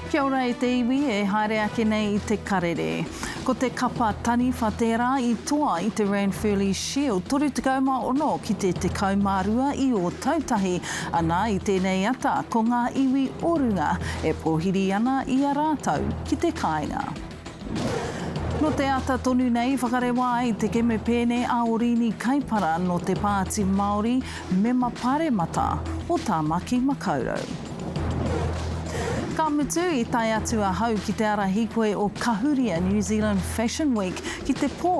Kia ora e te iwi e haere ake nei i te karere. Ko te kapa taniwha tērā i toa i te Ranfurly Shield 36 ki te 12 i Ōtautahi, ana i tēnei ata ko ngā iwi o runga e pōhiri ana i a rātou ki te kāinga. Nō te ata tonu nei whakarewa ai te kemepēne a Orini Kaipara nō te Pāti Māori, mema paremata o Tāmaki Makaurau. Ka mutu, i tae atu ahau ki te ara hīkoi o Kahuria New Zealand Fashion Week ki te pō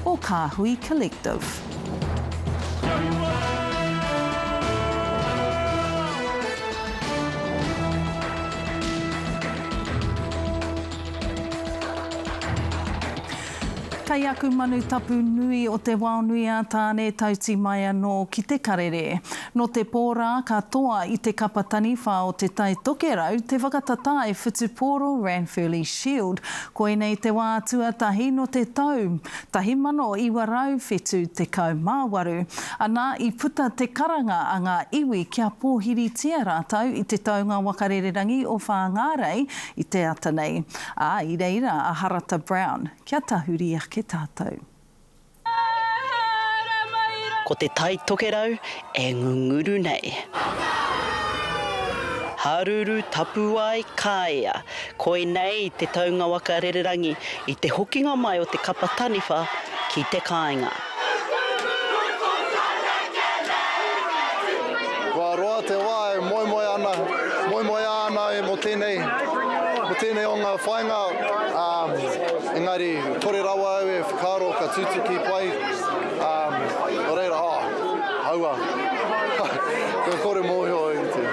o Kāhui Collective. Kei aku manu tapu nui o te Waonui-a-Tāne tauti mai anō ki te karere. Nō te pō rā ka toa i te kapa taniwha o Te Tai Tokerau te whakatatae whutupōro Ranfurly Shield. Koinei te wā tuatahi nō te tau 1978. Ana, i puta te karanga a ngā iwi kia pōhiritia rātou i te taunga waka rererangi o Whāngārei i te ata nei, ā, i reira a Harata Brown, kia tahuri ake tātou. Ko te Tai Tokerau e ngunguru nei. Haruru tapuwae kāea. Koinei te taunga waka rererangi i te hokinga mai o te kapa taniwha ki te kāinga. Kua roa te wā e moemoe ana, moemoeā ana e mō tēnei, mō tēnei o ngā whāinga, ā, engari kore rawa au e whakaaro ka tutuki pai, ā, nō reira, oh, aua, kua kore mōhio i te,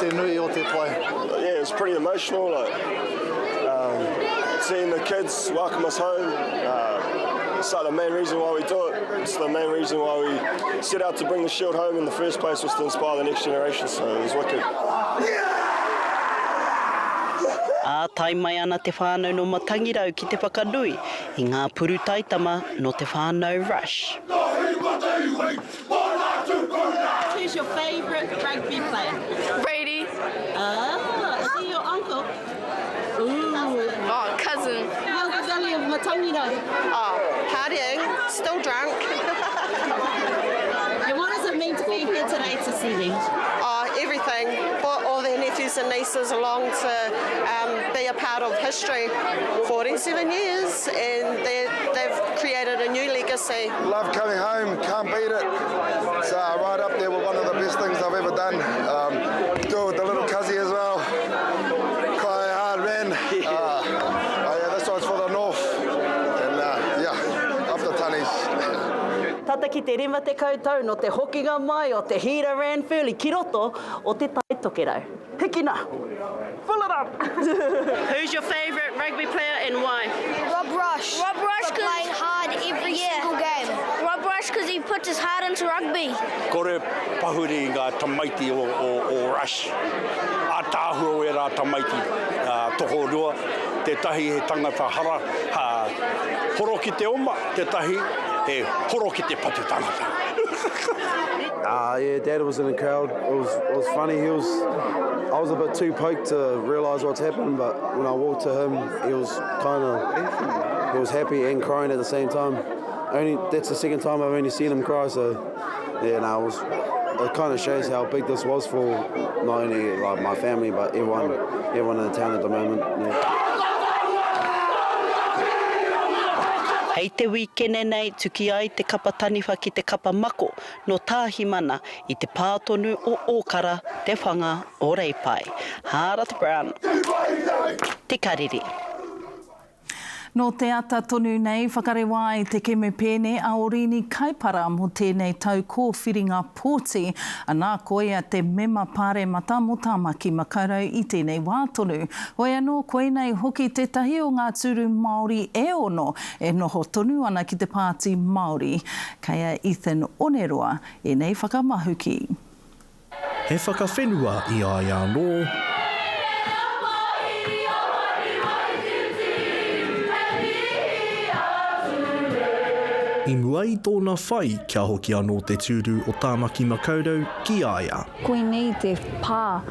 te nui o te pai. Yeah, it's pretty emotional, like, um, seeing the kids welcome us home, uh, it's like the main reason why we do it. It's the main reason why we set out to bring the shield home in the first place was to inspire the next generation, so it was wicked. Ā, tae mai ana te whānau nō Matangirau ki te whakanui i ngā puru taitama nō te whānau Rush. Who's your favourite rugby player? Brady. Ah, is he your uncle? Ooh. Oh, cousin. How's the valley of Matangirau? Oh, partying, still drunk. And what does it mean to be here today to see them? Oh, everything. Brought all their nephews and nieces along to um, be a part of history. 47 years, and they've created a new legacy. Love coming home, can't beat it. It's uh, right up there with one of the best things I've ever done. Um, do it with the little cuzzy as well. Quite hard, man. Uh, oh yeah, this one's for the north. And uh, yeah, up the tunnies. Tata ki te 50 tau no te hokinga mai o te Hira Ranfurly ki roto o Te Tai Tokerau. Hikina! Fill it up! Who's your favourite rugby player and why? Rob Rush. Rob Rush For playing hard every single game. Rob Rush because he puts his heart into rugby. Kore pahuri ngā tamaiti o, o, o Rush. Ātaahua o ērā tamaiti tokorua, tētahi he tangata hara, ha, horo ki te oma, tētahi he horo ki te patu tangata. Uh, yeah, Dad was in the crowd. It was, it was funny. He was, I was a bit too poked to realise what's happened, but when I walked to him, he was kind of, he was happy and crying at the same time. Only that's the second time I've only seen him cry, so yeah, no, it was. It kind of shows how big this was for not only like my family but everyone, everyone in the town at the moment. Yeah. Hei te wīkene nei tuki ai te kapa taniwha ki te kapa mako nō Tāhimana i te pā tonu o Ōkara, te whanga o Reipae. Hārata Brown, Te Karere. Nō te ata tonu nei, whakarewa ai te kemepēne a Orini Kaipara mō tēnei tau kōwhiringa pōti, anā, koia te mema pāremata mō Tāmaki Makaurau i tēnei wā tonu. Hoi anō, koinei hoki tētahi o ngā tūru Māori e ono e noho tonu ana ki te Pāti Māori. Kei a Ethan Oneroa ēnei whakamahuki. He whakawhenua i a ia anō. I mua i tōna whai kia hoki anō te tūru o Tāmaki Makaurau ki a ia. Koinei te pā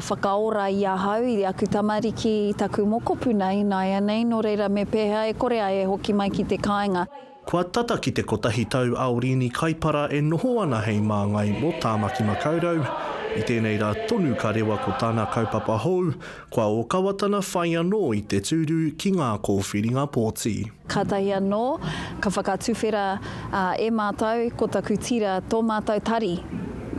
whakaora i ahau, i aku tamariki, i taku mokopuna ināianei, nō reira me pēhea e kore ai e hoki mai ki te kāinga. Kua tata ki te kotahi tau a Oriini Kaipara e noho ana hei māngai mō Tāmaki Makaurau. I tēnei rā tonu ka rewa ko tana kaupapa hou, kua ōkawa tana whai anō i te tūru ki ngā kōwhiringa pōti. Kātahi anō ka whakatuwhera e mātou ko taku tira tō mātou tari.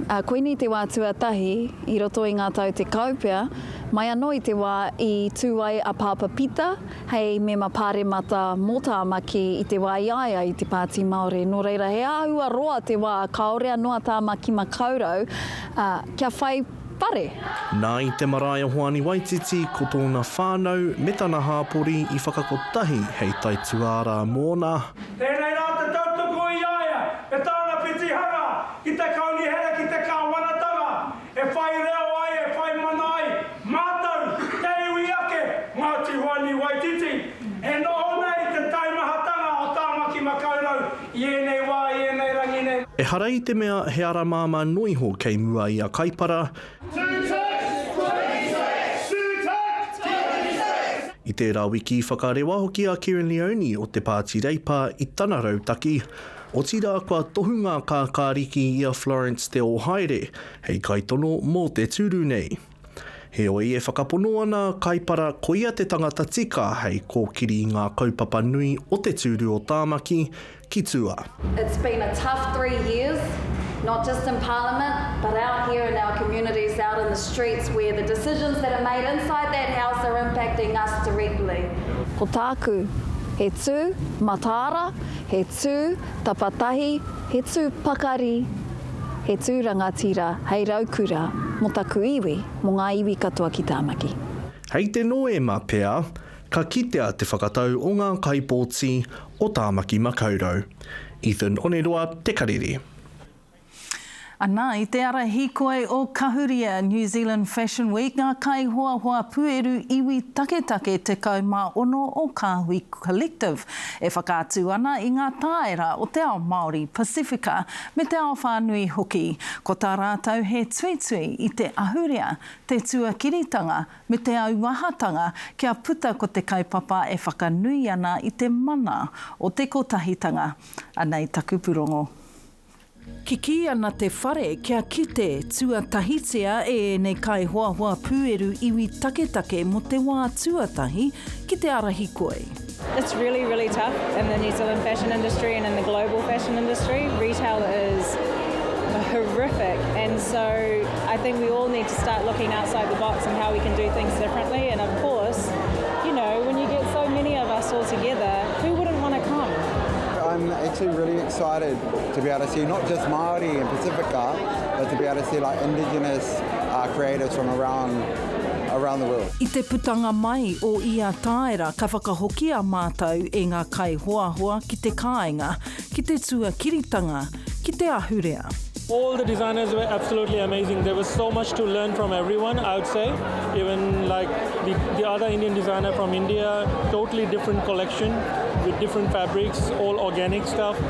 Koinei te wā tuatahi i roto i ngā tau tekau pea, mai anō i te wā i tū ai a Pāpa Pita hei mema pāremata mō Tāmaki i te wā i a ia i te Pāti Māori. Nō reira, he āhua roa te wā kāore anō a Tāmaki Makaurau kia whai whare. Nā i te marae o Hoani Waititi ko tōna whānau me tana hāpori i whakakotahi hei taituārā mōna. Tēnei rā te tautoko i a ia me tāna pitihana ki te Kaunihera ki te Kāwanatanga E whai reo ai, e whai mana ai mātou, te iwi ake, Ngāti Hoani Waititi, e noho nei te taimahatanga o Tāmaki Makaurau i ēnei wā, i ēnei rangi nei. Ehara i te mea he ara māmā noa iho kei mua i a Kaipara. I tērā wiki i whakarewa hoki a Kerrin Leoni o te Pāti Reipa i tana rautaki, otirā kua tohu ngā kākāriki i a Florence Te Ohaere hei kaitono mō te tūru nei. Heoi, e whakapono ana a Kaipara koia te tangata tika hei kōkiri i ngā kaupapa nui o te tūru o Tāmaki ki tua. It's been a tough 3 years, not just in Parliament, but out here in our communities, out in the streets where the decisions that are made inside that house are impacting us directly. Ko tāku, he tū mataara, he tū tapatahi, he tū pakari, He tū rangatira hei raukura mō taku iwi, mō ngā iwi katoa ki Tāmaki. Hei te Noema pea, ka kitea te whakatau o ngā kaipōti o Tāmaki Makaurau. Ethan Oneroa, Te Karere. Ana, i te ara hīkoi o Kahuria New Zealand Fashion Week, ngā kaihoahoa pūeru iwi taketake 16 o Kāhui Collective e whakaatu ana i ngā tāera o te ao Māori Pasifika me te ao whānui hoki. Ko tā rātou he tuitui i te ahurea, te tuakiritanga me te auahatanga kia puta ko te kaupapa e whakanui ana i te mana o te kotahitanga. Anei taku purongo. Kikī ana te whare kia kite tuatahitia e ēnei kaihoahoa pūeru iwi taketake mō te wā tuatahi ki te ara hikoi. It's really, really tough in the New Zealand fashion industry and in the global fashion industry. Retail is horrific and so I think we all need to start looking outside the box and how we can do things differently and of course, you know, when you get so many of us all together, who wouldn't want to come? I'm actually really excited to be able to see not just Māori and Pacifica, but to be able to see like indigenous uh, creators from around around the world. I te putanga mai o ia tāera ka whakahokia mātou e ngā kaihoahoa ki te kāinga, ki te tuakiritanga, ki te ahurea. All the designers were absolutely amazing. There was so much to learn from everyone, I would say. Even like the, the other Indian designer from India, totally different collection with different fabrics, all organic stuff.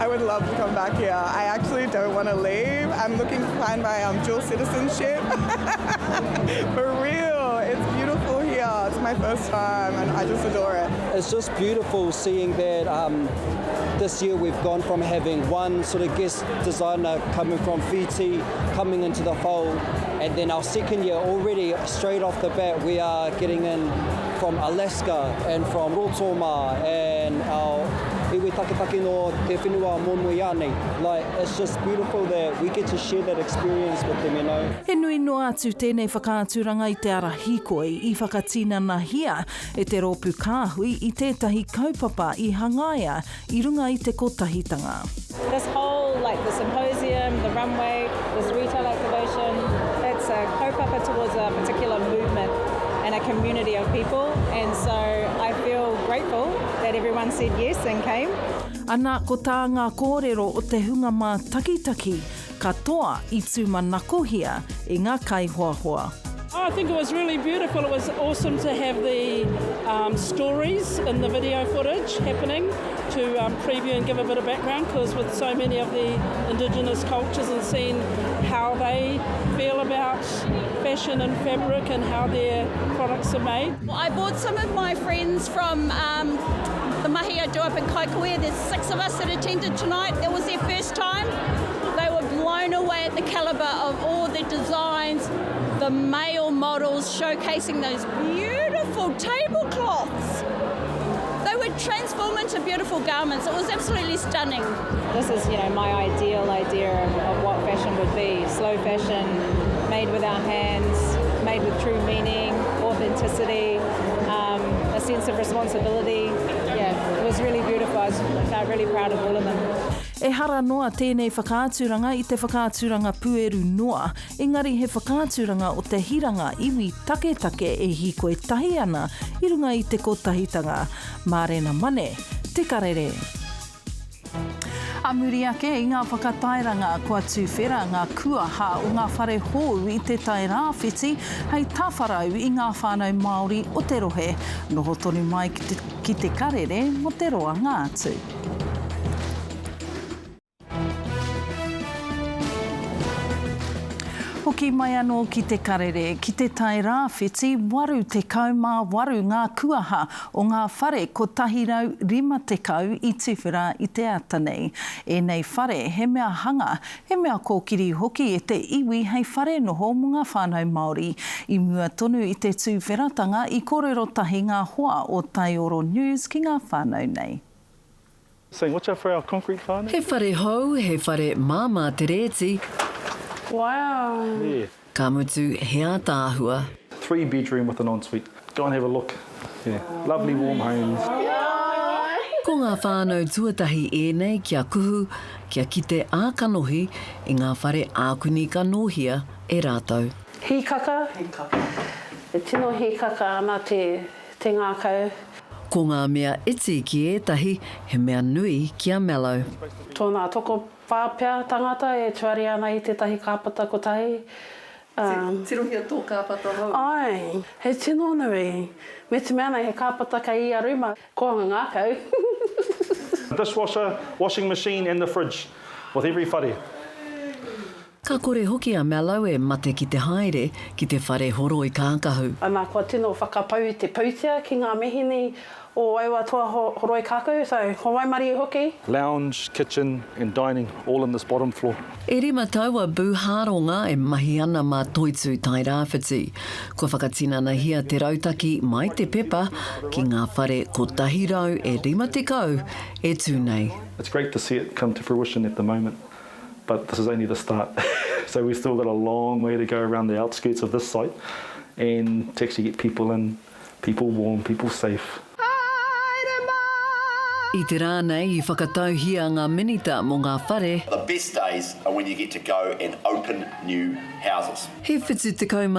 I would love to come back here. I actually don't want to leave. I'm looking to find my um, dual citizenship. For real, it's beautiful here. It's my first time and I just adore it. It's just beautiful seeing that um, this year we've gone from having one sort of guest designer coming from Fiji, coming into the fold, and then our second year already, straight off the bat, we are getting in from Alaska and from Rotoma and our iwi taketake no te whenua Moemoeānei. Like, it's just beautiful that we get to share that experience with them, you know. He nui noa atu tēnei whakaaturanga i te ara hīkoi i whakatinanahia e te rōpū kāhui i tētahi kaupapa i hangaia i runga i te kotahitanga. This whole, like the symposium, the runway, this retail activation, it's a kaupapa towards a particular movement and a community of people and so I feel grateful that everyone said yes and came. Ana, ko tā ngā kōrero o te hunga mātakitaki katoa i tūmanakohia e ngā kaihoahoa. I think it was really beautiful. It was awesome to have the um, stories in the video footage happening to um, preview and give a bit of background because with so many of the indigenous cultures and seeing how they feel about fashion and fabric and how their products are made. Well, I bought some of my friends from um, the mahi I do up in Kaikohe. There's six of us that attended tonight. It was their first time. They were blown away at the caliber of all the designs, the male models showcasing those beautiful tablecloths. They would transform into beautiful garments. It was absolutely stunning. This is, you know, my ideal idea of, of what fashion would be. Slow fashion, made with our hands, made with true meaning, authenticity, um, a sense of responsibility. Yeah, it was really beautiful. I, was, I felt really proud of all of them. Ehara noa tēnei whakaaturanga i te whakaaturanga pueru noa, engari he whakaaturanga o te hiranga iwi taketake e hīkoi tahi ana i runga i te kotahitanga. Mārena Mane, Te Karere. A muri ake i ngā whakatairanga kua tuwhera ngā kuaha o ngā whare hou i Te Tai Rāwhiti hei tāwharau i ngā whānau Māori o te rohe. Noho tonu mai ki Te Karere mō te roanga atu. Hoki mai anō ki Te Karere, ki Te Tai Rāwhiti, 88 ngā kuaha o ngā whare 150 i tuwhera i te ata nei. Ēnei whare he mea hanga, he mea kōkiri hoki e te iwi hei whare noho mō ngā whānau Māori. I mua tonu i te tuwheratanga i kōrero tahi ngā hoa o Taioro News ki ngā whānau nei. Saying watch out for our concrete whānau. He whare hou, he whare māmā te rēti. Wow. Yeah. Ka mutu, he ātaahua. 3 bedroom with an ensuite. Go and have a look. Yeah. Lovely warm homes. Ko ngā whānau tuatahi ēnei kia kuhu, kia kite ā-kanohi i ngā whare ākuni ka nōhia e rātou. Hīkaka. E tino hīkaka ana te te ngākau. Ko ngā mea iti ki ētahi, he mea nui ki a Mello. Tōna tokowhā pea tangata e tuari ana i tētahi kāpata kotahi. Tirohia tō kāpata hou. Āe, he tino nui. Me te mea nei he kāpata kei ia rūma, koanga ngākau. Dishwasher, washing machine and the fridge with every whare. Ka kore hoki a Mallow e mate ki te haere ki te whare horoi kākahu. Ana, kua tino whakapau te pūtea ki ngā mihini o aua toa horoi kākahu, so ko waimarie hoki. Lounge, kitchen and dining all in this bottom floor. E rima tau a Boo Hāronga e mahi ana mā Toitū Tairāwhiti. Kua whakatinanahia te rautaki mai te pepa ki ngā whare 150 e tū nei. It's great to see it come to fruition at the moment. But this is only the start. so we've still got a long way to go around the outskirts of this site and to actually get people in, people warm, people safe. I te rā nei i whakatauhia ngā minita mō ngā whare. The best days are when you get to go and open new houses. He 75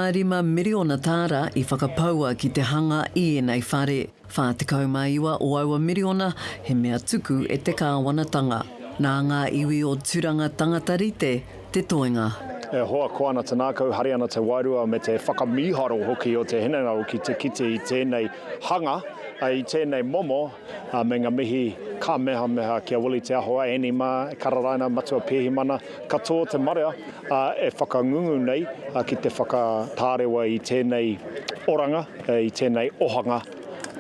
miriona tāra i whakapaua ki te hanga i ēnei whare. 49 o aua miriona he mea tuku e te kāwanatanga. Nā ngā iwi o Turanga tangata rite te toenga. E hoa koa ana te ngākau, hari ana te wairua me te whakamīharo hoki o te hinengaro ki te kite i tēnei hanga, i tēnei momo, me ngā mihi kāmehameha ki a Willie Te Ahoa, Annie mā, Kararaina, Matua Pēhimana, katoa te marea e whakangungu nei ki te whakatārewa i tēnei oranga. I tēnei ohanga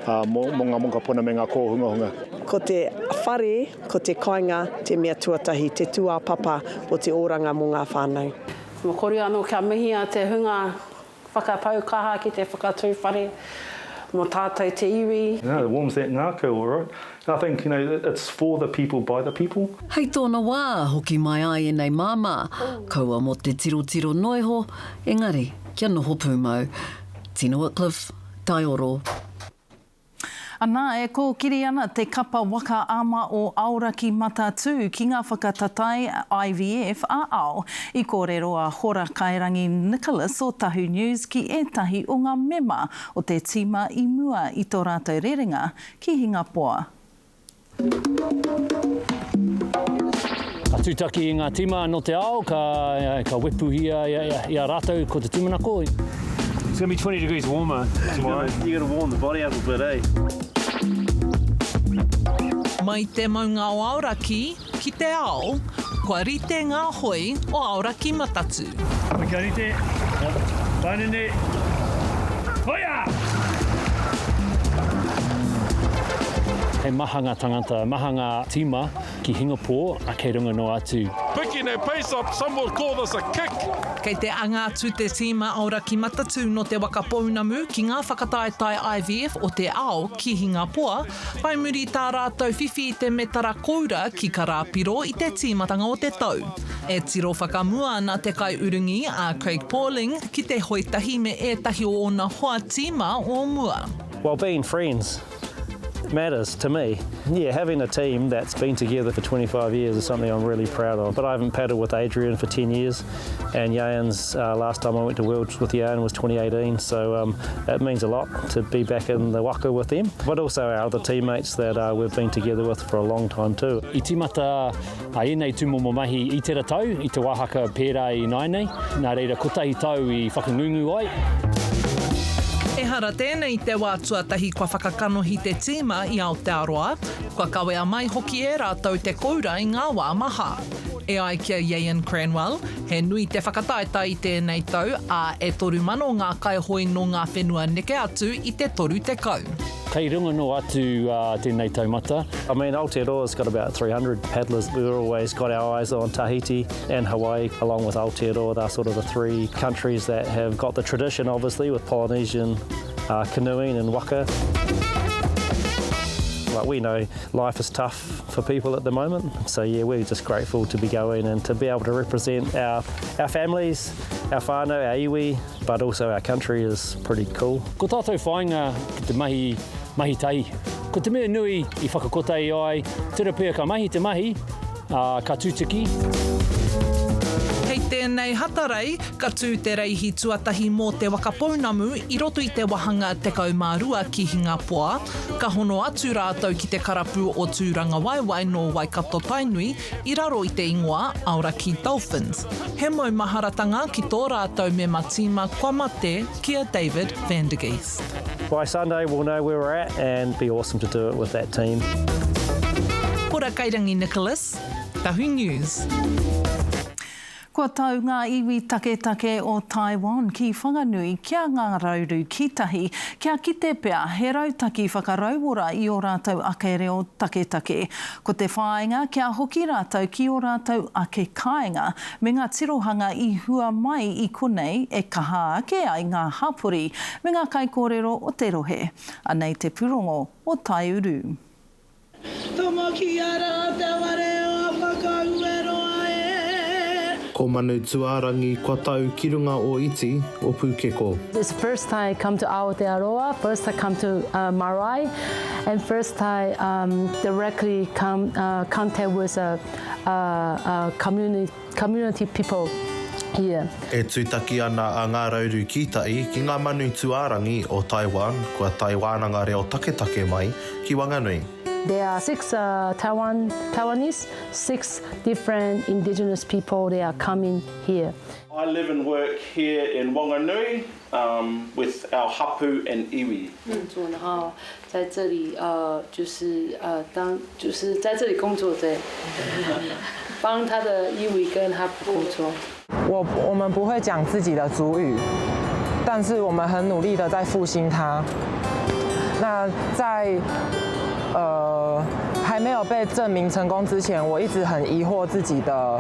mō ngā mokopuna me ngā kōhungahunga. Ko te whare, ko te kāinga te mea tuatahi, te tūāpapa o te oranga mō ngā whānau. Me kore anō kia mihia te hunga whakapau kaha ki te whakatū whare mō tātou te iwi. You know, it warms that ngākau all right. And I think, you know, it's for the people by the people. Hei tōna wā, hoki mai ai ēnei māmā, kaua mō te tirotiro noa iho, engari kia noho pūmau. Tino Wycliffe, Taioro. Ana, e kōkiri ana te kapa waka ama o Aoraki Matatū ki ngā whakatatae IVF ā-ao. I kōrero a Hora Kairangi Nicholas o Tahu News ki ētahi o ngā mema o te tīma i mua i tō rātou rerenga ki Hingapoa. Ka tūtaki i ngā tīma nō te ao, ka, ka wepuhia i a rātou ko te tūmanako. It's going to be 20 degrees warmer tomorrow. You got to warm the body up a bit, eh? Mai te maunga o Aoraki ki te ao, kua rite ngā hoi o Aoraki Matatū. Kia rite, Paenene, hoia! He maha ngā tangata, maha ngā tīma ki Hingapore, a kei runga noa atu. Picking their pace up, some will call this a kick. Kei te anga atu te tīma Aoraki Matatū nō Te Waka Pounamu ki ngā whakataetae IVF o te ao ki Hingapoa, whai muri i tā rātou whiwhi i te metara koura ki Karāpiro i te tīmatanga o te tau. E tiro whakamua ana te kaiurungi a Craig Pauling ki te hoe tahi me ētahi o ōna hoa tīma o mua. Well being friends matters to me. Yeah, having a team that's been together for 25 years is something I'm really proud of. But I haven't paddled with Adrian for 10 years, and Jan's uh, last time I went to Worlds with Jan was 2018, so um, it means a lot to be back in the waka with them. But also our other teammates that uh, we've been together with for a long time too. I tīmata a ēnei tūmomo mahi i tera tau, i te wāhaka pērā i nāianei, nā reira kotahi tau i whakangungu ai. Ehara tēnei i te wā tuatahi kua whakakanohi te tīma i Aotearoa, kua kawea mai hoki e rātou te koura i ngā wā maha. E ai ki a Iain Cranwell, he nui te whakataetae i tēnei tau, ā, e 3,000 ngā kaihoe nō ngā whenua neke atu i te 30. Kei runga noa atu tēnei taumata. I mean, Aotearoa's got about 300 paddlers. We've always got our eyes on Tahiti and Hawaii, along with Aotearoa. They're sort of the three countries that have got the tradition, obviously, with Polynesian uh, canoeing and waka. Like we know life is tough for people at the moment, so yeah, we're just grateful to be going and to be able to represent our, our families, our whānau, our iwi, but also our country is pretty cool. Ko tātou whāinga ki te mahi, mahi tahi. Ko te mea nui i whakakotahi ai, tera pea ka mahi te mahi, ā, ka tutuki. Hei tēnei Hatarei, ka tū te reihi tuatahi mō Te Waka Pounamu i roto i te wahanga 12 ki Hingapoa. Ka hono atu rātou ki te karapu o Tūrangawaewae nō Waikato-Tainui i raro i te ingoa Aoraki Dolphins. He maumaharatanga ki tō rātou mema tīma kua mate ki a David van der Geest. By Sunday we'll know where we're at and be awesome to do it with that team. Hora Kairangi Nicholas, Tahu News. Kua tau ngā iwi taketake o Taiwan ki Whanganui kia ngā rauru ki tahi, kia kite pea he rautaki whakarauora i ō rātou ake reo taketake. Ko te whāinga kia hoki rātou ki ō rātou ake kāinga me ngā tirohanga i hua mai i konei e kaha ake ai ngā hapori me ngā kaikōrero o te rohe. Anei te pūrongo o Taiuru. Tomokia rā te whare o Whakaueroa e. Ko Manu Tuarangi kua tau ki runga o Iti, o Pukeko. It's first time I come to Aotearoa, first I come to marae, and first I directly come contact with a community community people here. E tūtaki ana a Ngā Rauru Kītahi ki ngā manu tūārangi o Taiwan kua tae wānanga reo taketake mai ki Wanganui. There are six Taiwan Taiwanese, six different indigenous people they are coming here. I live and work here in Wanganui um, with our hapu and iwi. 工作，然后在这里呃，就是呃，当就是在这里工作对，帮他的义务跟他工作。我我们不会讲自己的族语，但是我们很努力的在复兴它。那在呃还没有被证明成功之前，我一直很疑惑自己的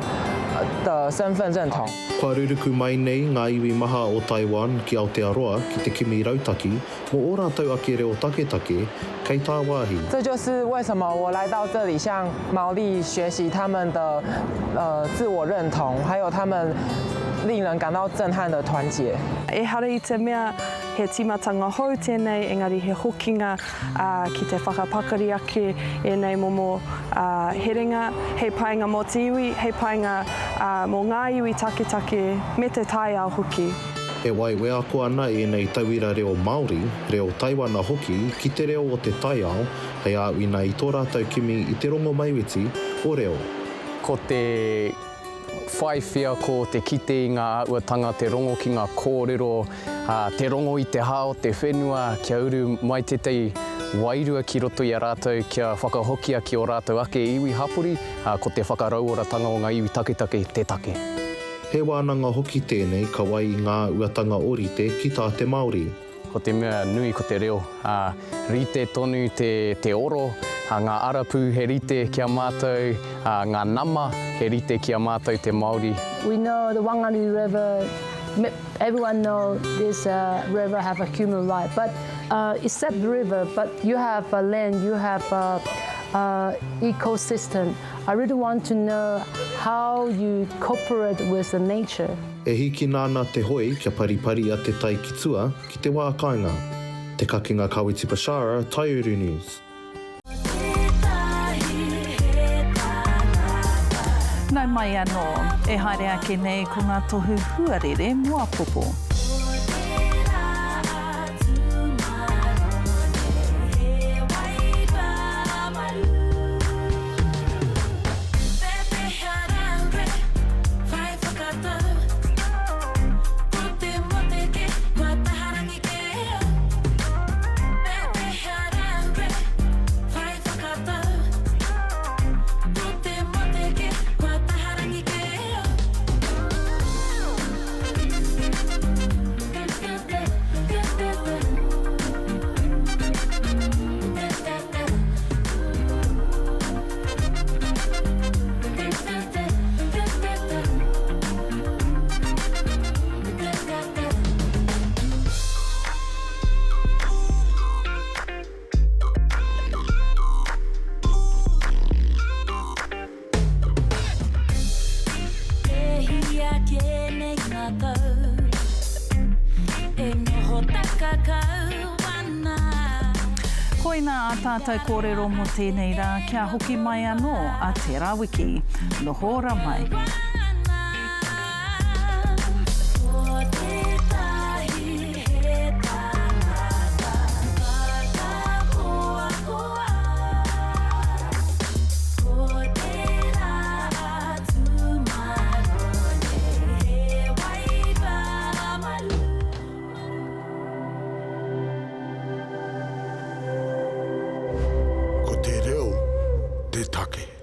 的身份认同。 Kua ruruku mai nei ngā iwi maha o Taiwan ki Aotearoa ki te kimi rautaki mō ō rātou ake reo taketake kei tāwāhi. 这就是为什么我来到这里向毛利学习他们的呃自我认同，还有他们令人感到震撼的团结。 Ehara i te mea he tīmatanga hou tēnei, engari he hokinga ki te whakapakari ake ēnei momo herenga, hei painga mō te iwi, hei painga mō ngā iwi taketake me te taiao hoki. E wai wheako ana ēnei tauira reo Māori, reo Taiwana hoki ki te reo o te taiao hei āwhina i tō rātou kimi i te rongomaiwhiti o reo. Ko te. whai wheako, te kite i ngā āhuatanga, te rongo ki ngā kōrero, te rongo i te hā o te whenua, kia uru mai tētahi wairua ki roto i a rātou kia whakahokia ki ō rātou ake iwi hapori, ko te whakarauoratanga o ngā iwi taketake te take. He wānanga hoki tēnei ka wai i ngā uatanga ōrite ki tā te Māori. Ko te mea nui ko te reo, ā, rite tonu te, te oro, ā, ngā arapū he rite ki a mātou, ā, ngā nama he rite ki a mātou te Māori. We know the Whanganui River, everyone know this river have a human right, but except the river, but you have a land, you have a, a ecosystem. I really want to know how you cooperate with the nature. E hīkina ana te hoi kia pariparia te tai ki tua, ki te wā kāinga. Te Kakenga Kawiti Bashara, Taiuru News. Nau mai anō, e haere ake nei ko ngā tohu huarere mō apopo. Koinā ā tātou kōrero mō tēnei rā, kia hoki mai anō a tērā wiki. Noho ora mai. Ko te reo te take.